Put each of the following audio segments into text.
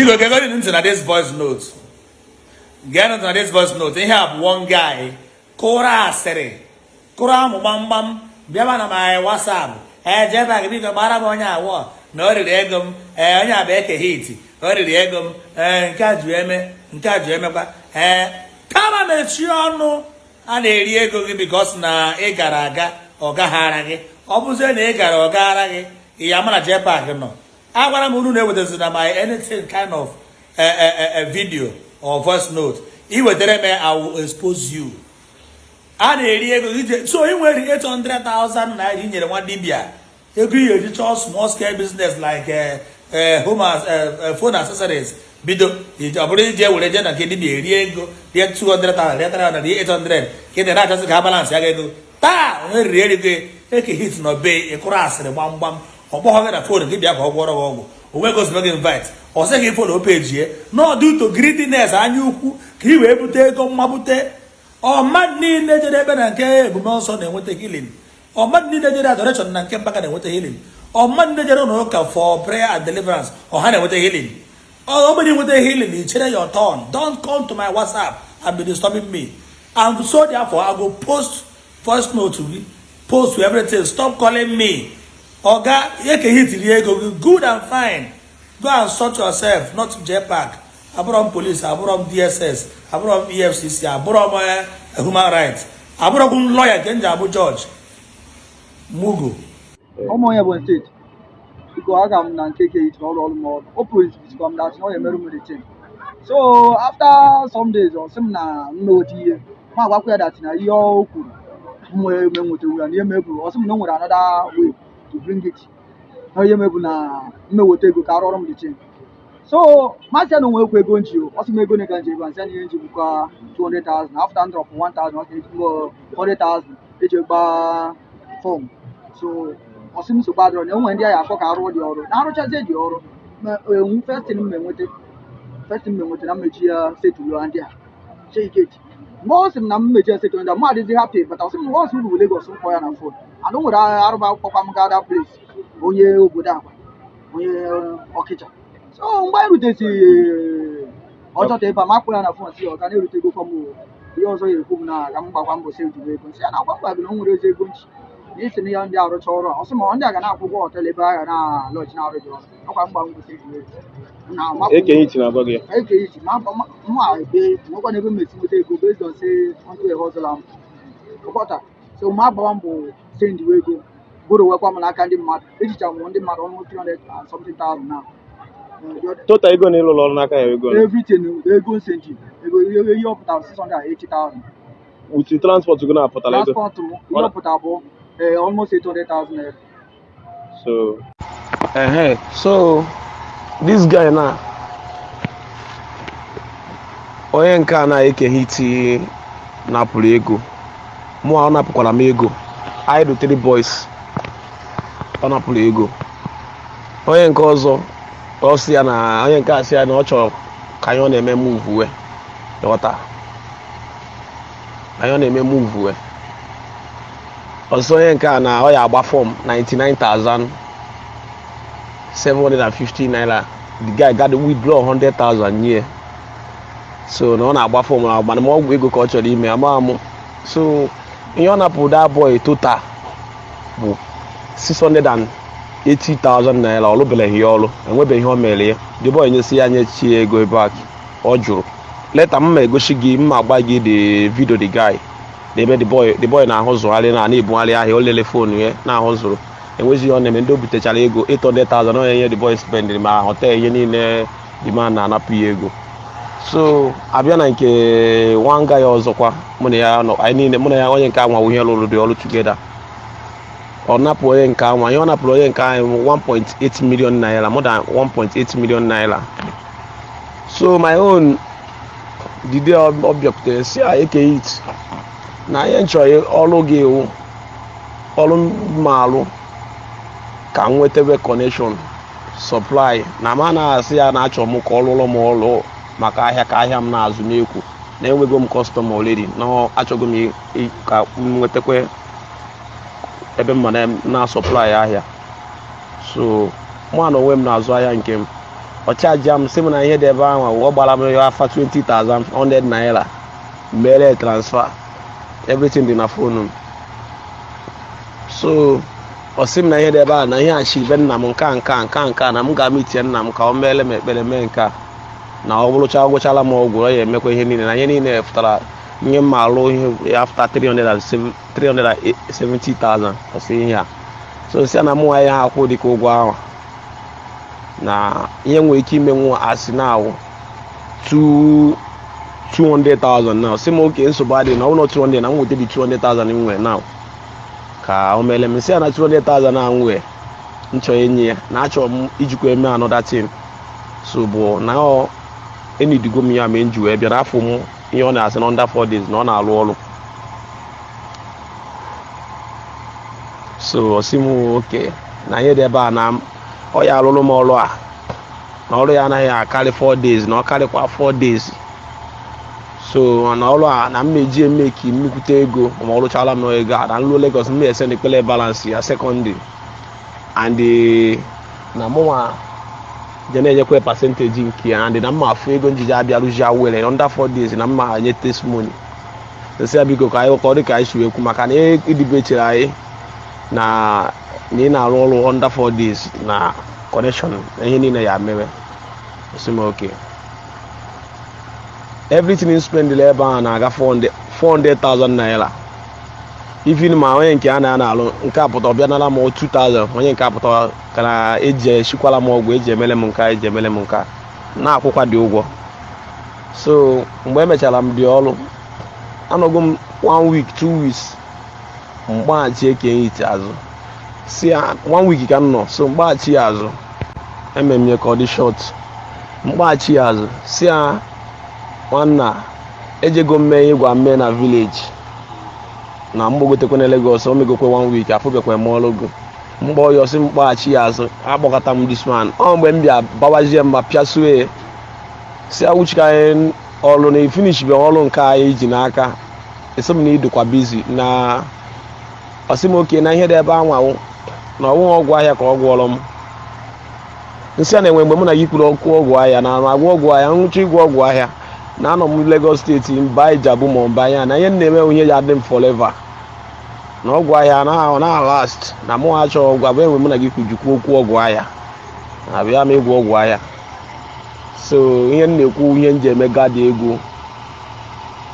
Biko, gegodi ntị na this voice note. Geenụ ntị na this voice note. Ihe a bụ one guy kụrụ asịrị, kụrụ amụ gbamgbam, bịaba na my WhatsApp. Ee, jebe gị, biko gbara m onye awọ na o riri ego m. Ee, onye a bụ Eke Hit, o riri ego m. Ee, nke a ju eme, nke a ju emekwa. Ee, kama mechie ọnụ. A na-eri ego gị because na ị gara aga ọ gaghara gị. Ọ bụzie na ị gara ọ gaghara gị, ị ya mara JPAC nọ. Agwara m unu na-ewetazi na my anything kind of video or voice note ị wetara m, I will expose you. A na-eri ego ije, so ị nwere 800,000 naira i nyere nwa dibịa ego ihe eji chọọ small scale business like home phone accessories bido. Ọ bụrụ ije were je na nke dibịa erie ego, rie 200,000, rie 300, rie 800, ka ị na-achọzi ka ha balance ya ego taa. Onye riri erigo Eke Hit nọ be ịkụrụ asịrị gbamgbam. Ọ kpọghọ gị na phone gị bịa ka ọ gwọrọ gị ọgwụ. O nweghị ozugbo gị invite, ọ sị gị follow page ye nọ due to greediness, anya ukwu, ka ị wee bute ego mmabute. Ọ mmadụ niile jere ebe na nke ebume nsọ na-enweta healing? Ọ mmadụ niile jere adoration na nke Mbaka na-enweta healing? Ọ mmadụ niile jere ụlọ ụka for prayer and deliverance, ọ ha na-enweta healing? Ọ bụrụ nweta healing, i chere your turn. Don't come to my WhatsApp and be disturbing me. And so therefore I go post voice note gị, post everything. Stop calling me. Oga Eke Hitiri ego gị, good and fine, go and sort yourself, not JPAC. Abụrọ m police, abụrọ m DSS, abụrọ m EFCC, abụrọ m human rights, abụrọ m lawyer nke m ji abụ judge mugu. Ụmụ onye Ebonyi Steeti, biko, aga m na nke Eke Hit ọrụ ọrụ m ọrụ. O promisikwa m that na ọ ga-emerụ m the thing. So after some days, ọ sị m na m meweta ihe ma agwakwa ya that na ihe o kwuru m nwee eme nwetawu ya na ihe meburu. Ọ sị m na o nwere another way to bring it, na ihe mebu na mmeweta ego ka arụ ọrụ m the thing. So masị ya na onwe ekwu ego nji o. Ọ sị m ego na ka nji ego, nsị ya na ihe nji bụkwa 200,000. After m drop 1000, ọ sị m 100,000 eji gba form. So ọ sị m nsogbu adịrọ, na enwere ndị agha akpọ ka arụ dị ọrụ na arụchazie dị ọrụ. Ma enwu first thing m enweta, first thing m enweta na mmechi ya settle ndị a shake. Mgbe ọ sị m na mmechi ya settle ndị a, mụ adịzi happy. But ọ sị m once ruru Lagos, m kpọọ ya na phone. And o nwere arụba akwụkwọ m gaa that place, onye obodo agwa, onye Ọkịja. So mgbe anyị rutezi ọjọta ebe a, ma akpọ ya na phone, si ọ ga na-erutego m o. Ihe ọzọ ya ekwu m na ka m gbakwa mbọ save ego. Nsị ya na agwa mkpa gị na o nwere ezi ego nchi na isi na ya ndị arụcha ọrụ a. Ọ sị ma ndị a ga na-akwụ ụgwọ hotel ebe a ga na lodge na-arụ dị ọrụ ọkwa mgba mbọ save ego na Eke Hit na-agwa gị ya. Eke Hit ma mụ a ebe nwekwa na ebe m esi nweta ego based on say onto a hustle am ụkọta. So ma agbawa mbọ send ego bụrụ wekwa m n'aka ndị mmadụ, ejicha m ndị mmadụ almost 300 and something thousand now. Total ego na ịlụrụ ọrụ n'aka ya, ego ole? Everything, ego nsenji ego, ihe ọ pụtara 680,000. With transport gị na-apụtara ego? Transport m, ihe ọ pụtara bụ almost 800,000 naira. So Ehe, so this guy na onye nke a na-Eke Hit napụrụ ego mụ a, ọ napụkwara m ego. Anyị dị three boys ọ napụrụ ego. Onye nke ọzọ, ọ sị ya na onye nke a sị ya na ọ chọrọ ka anyị ọ na-eme move we ghọta anyị ọ na-eme move we ọzọ. Onye nke a na ọ ya agba form 99,750 naira. The guy got withdraw 100,000 nye, so na ọ na-agba form na mana ma ọgwụ ego ka ọ chọrọ ime ama m. So ihe ọ napụrụ that boy total bụ 680,000 naira. Ọ lụbeghị ya ọrụ, enwebeghị ihe o mere ya. The boy nyesi ya nyechie ego back, ọ jụrụ. Later m ma egosi gị, m ma agba gị the video, the guy na ebe the boy na-ahụ zụgharị na na-ebugharị ahịa. O lele phone ya na-ahụ zụrụ, enwezi ihe ọ na-eme. Ndị o butechara ego 800,000, onye nye the boy spendịrị ma hotel, ihe niile, the man na-anapụ ya ego. So abịa na nke one guy ọzọkwa, mụ na ya nọ, anyị niile, mụ na ya, onye nke anwa ihe lụrụ dị ọrụ together. Ọ napụ onye nke anwa, ihe ọ napụrụ onye nke anyị 1.8 million naira, more than 1.8 million naira. So my own, the day ọ bịakwutere si a Eke Hit na ihe nchọrọ ọrụ gị iwu ọrụ m alụ ka m nwetabe connection supply na ma na-asị ya na achọrọ m ka ọ lụrụ m ọrụ maka ahịa, ka ahịa m na-azụ n'ekwu na enwego m customer already, na achọgo m ka m nwetakwa ebe m ma na supply ahịa. So mụ na onwe m na-azụ ahịa nke m. Ọ charge m, sị m na ihe dị ebe ahụ, ọ gbara m ya afa 20,100 naira, mere transfer. Everything dị na phone m. So ọ sị m na ihe dị ebe a, na ihe achi be nna m, nke a, nke a, nke a, nke a, na m ga-ama itie nna m ka o meele m ekpere, mee nke a, na ọ bụrụcha ọ gwụchala m ọgwụ, ọ ya emekwa ihe niile, na ihe niile pụtara ihe m alụ, ihe after 370,000. Ọ sị ihe a, so sị na mụ nwa ya akwụ dịka ụgwọ ahụ, na ihe nwere ike imenwu asị na awụ 200,000 now. Sị m oke nsogbu adịghị, na ọ bụrụ 200, na m nweta dị 200,000 m nwere now ka o meele m. Sị ya na 200,000 a nwee m chọrọ inye ya, na achọrọ m ijikwa eme another thing, so bụ na ọ enidigo m ya mee m ji wee bịa n'afọ m. Ihe ọ na-asị na under 4 days na ọ na-alụ ọrụ. So ọ sị m oke, na ihe dị ebe a, na ọ ya alụrụ m ọrụ a, na ọrụ ya anaghị akarị 4 days, na ọ karịkwa 4 days. So na ọrụ a na m eji emeki nnukwute ego ma ọ rụchala m ego a, na nruo Lagos m ese na ekpele balance ya secondary and na mụnwa je na-enyekwa percentage nke ya, and na mma afụ ego njiji abịa rụzi awere under 4 days, na mma nye testimony. Nsị ya biko, ka anyị ka ọ dị ka anyị si wee kwu, maka na idibechere anyị na ị na-arụ ọrụ under 4 days na connection na ihe niile ya mewe. Sị m okay. Everything in spend ebe ahụ na-aga 400,000 naira, even ma onye nke a na-alụ nke a pụta ọbịa nara m 2000, onye nke a pụta ka na eji esikwala m ọgwụ, eji emele m nke a, eji emele m nke a, na-akwụkwa dị ụgwọ. So mgbe emechara m dị ọrụ, anọgo m one week, 2 weeks, mgbaghachi ekenye ite azụ si ya one week ka m nọ. So mgbaghachi ya azụ, eme m ya ka ọ dị short. Mgbaghachi ya azụ, si ya, nwanna, ejego m mee ịgwa mme na village na mgbagotekwe na Lagos, o megokwe one week, afụbekwe m ọrụ go mkpọ ya. Ọsị mkpọghachi ya azụ, akpọkọta m this man. Ọ mgbe m bịa bawazie mba, pịasue, si awuchika anyị ọrụ na finish bụ ọrụ nke anyị ji n'aka, esi m na ịdịkwa busy. Na ọsị m oke, na ihe dị ebe anwanwụ na ọnwụ ọgwụ ahịa ka ọ gwọrọ m. Nsị a na-enwe mgbe mụ na gị kwuru okwu ọgwụ ahịa na agwọ ọgwụ ahịa, nwụcha ịgwọ ọgwụ ahịa, na anọ m Lagos State mba Ijabu ma mba ya, na ihe m na-eme onye ya adị m forever, na ọgwụ ahịa na ọ na last, na mụ achọghị ọgwụ abụ enwe. Mụ na gị kwujikwu okwu ọgwụ ahịa na abịa m ịgwọ ọgwụ ahịa. So ihe m na-ekwu, ihe m ji eme gadi ego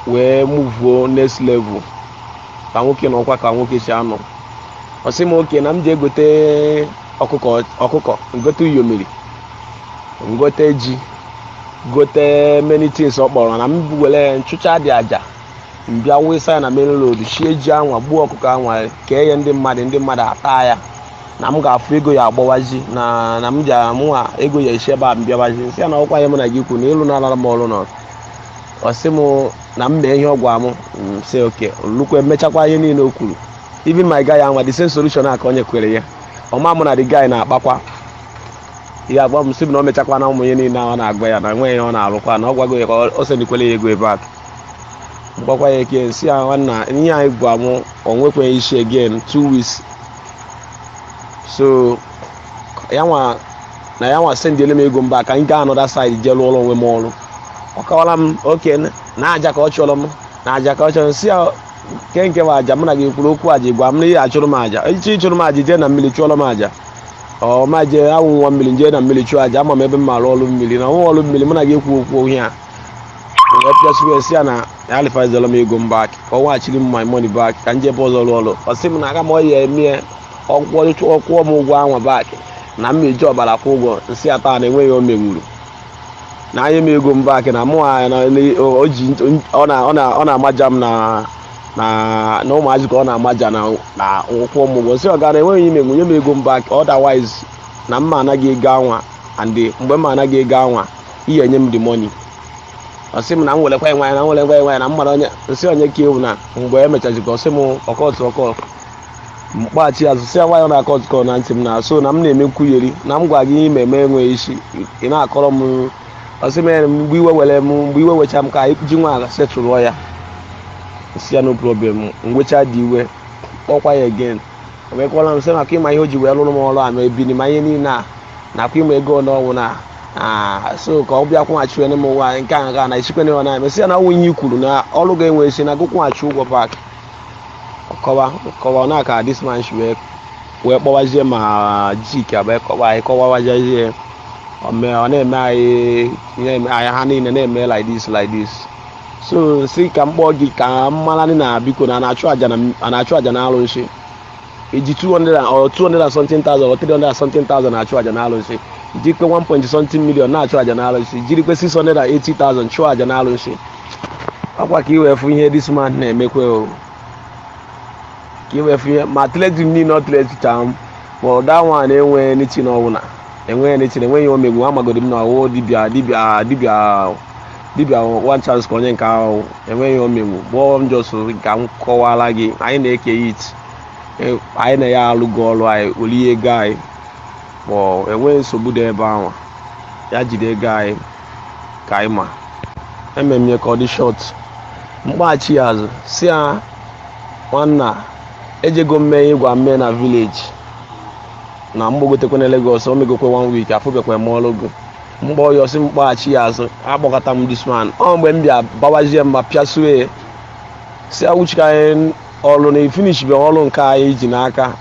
wee muvuo next level, ka nwoke nọkwa ka nwoke si anọ. Ọ sị m oke, na m ji egote ọkụkọ, ọkụkọ ngote, uyomiri ngote, ji gote, many things ọ kpọrọ, na m were nchụcha dị aja, mbịa wụsa ya na main road, shie ji anwa, gbuo ọkụkọ anwa, kee ya ndị mmadụ, ndị mmadụ ata ya, na m ga-afụ ego ya agbawazi, na m ji amụnwa ego ya esi ebe a mbịawazi. Nsị ya na ọkwa ya mụ na gị kwu na ịlụ na-alara m ọrụ nọ. Ọ sị m na m mee ihe ọ gwa m. M sị oke lukwe, mechakwa ihe niile o kwuru. Even my guy anwa, the same solution a ka o nyekwere ya. Ọma mụ na the guy na-akpakwa ya, agwa m sị m na o mechakwa na ụmụ ihe niile ahụ ọ na-agwa ya na nweghị ihe ọ na-arụkwa, na ọ gwago ya ka o sendikwele ya ego ebe a. Mgbakwa ya eke, nsị ya, nwanna, ihe anyị gwa m o nwekweghị isi again 2 weeks. So ya nwa na ya nwa sendiele m ego mba ka m gaa another side jee lụọrọ onwe m ọrụ. Ọ kọwara m oke na aja ka ọ chọrọ m, na aja ka ọ chọrọ m. Si ya ke nke bụ aja, mụ na gị kwuru okwu aja, gwa m na ihe achụrụ m aja echiche, ịchụrụ m aja, jee na mmiri chụọrọ m aja. Ọ ma jee awụ nwa mmiri, jee na mmiri chụọ aja, ama m ebe m ma arụ ọrụ mmiri na nwa ọrụ mmiri. Mụ na gị ekwu okwu ihe a wee pịasịrị, si ya na ya alifazela m ego m back, ka ọ weghachiri m my money back, ka m jee ebe ọzọ rụọ ọrụ. Ọ sị m na aga m ọ ya eme ọkwụọ m ụgwọ anwa back, na m eji ọbara kwụ ụgwọ. Nsị ata na enweghị o mewuru na anya m ego m back, na mụ na o ji ọ na-amaja m na ụmụazị ka ọ na-amaja na ụkwụ m ụgwọ. Nsị ọga na enweghị ime nye m ego m back, otherwise na mma anaghị ego anwa, and mgbe m anaghị ego anwa ihe enye m the money. Ọ sị m na m werekwa ya nwanyị, na m werekwa ya nwanyị, na m mara onye nsị onye ka ewu. Na mgbe emechazikwa, ọ sị m ọkọtụ ọkọ mkpaghachi azụ, sị ya nwaanyị na-akọ kọ na ntị m na so na m na-eme nkwugheri, na m gwa gị ihe ime eme enweghị isi, ị na-akọrọ m. Ọ sị m mgbe iwe were m, mgbe iwe wecha m, ka ji nwa setụlụọ ya. Nsị ya no problem. Ngwecha dị iwe, kpọkwa ya again, o mekwala m sị maka ịma ihe o ji wee lụrụ m ọrụ a, ma ebini ma ihe niile a nakwa ịma ego n'ọnwụ na Ah, so ka ọ bịa kwụghachiwene m ụgwọ anyị nke a nke a na esikwene ọ na-eme sị ya na nwunye i kwuru na ọrụ ga-enwe isi na gị kwụghachi ụgwọ back. Kọwa kọwa ọ na-aka this man shi wee wee kpọwazie ma jik abịa kọwa anyị kọwawazie ọ mee ọ na-eme anyị na-eme anyị ha niile na-eme like this like this. So si ka m kpọọ gị ka m mara na biko na a na-achụ aja na a na-achụ aja na arụsị iji 200 or 200 and something thousand or 300 and something thousand na-achụ aja na arụsị, jirikwe 1 point something million na-achụ aja na arụsị, jirikwe 680,000 chụọ aja na arụsị. Ọkwa ka i wee fụ ihe this man na-emekwe o, ka i wee fụ ihe ma threat niile ọ threatcha m. Ma that one enweghị anything ọbụla, enweghị anything, enweghị ihe omegbu. Amagodi m na ọwụ dibịa dibịa dibịa dibịa one chance ka onye nke ahụ enweghị ihe omegbu. Gbọọ m just ka m kọwara gị. Anyị na-eke it, anyị na ya alụgo ọrụ anyị olie ego anyị, ma enweghị nsogbu dị ebe ahụ. Ya jide ego anyị ka anyị ma eme m ya ka ọ dị short. Mkpaghachi ya azụ si ya, nwanna, ejego mme ịgwa mme na village na mgbagotekwe na Lagos. O megokwe one week afụbekwe m ọrụ go mkpọ ya ọsị mkpaghachi ya azụ. Akpọkọta m this man ọ mgbe m bịa bawazie mba pịasue si awuchika anyị ọrụ na finish bụ ọrụ nke anyị ji n'aka.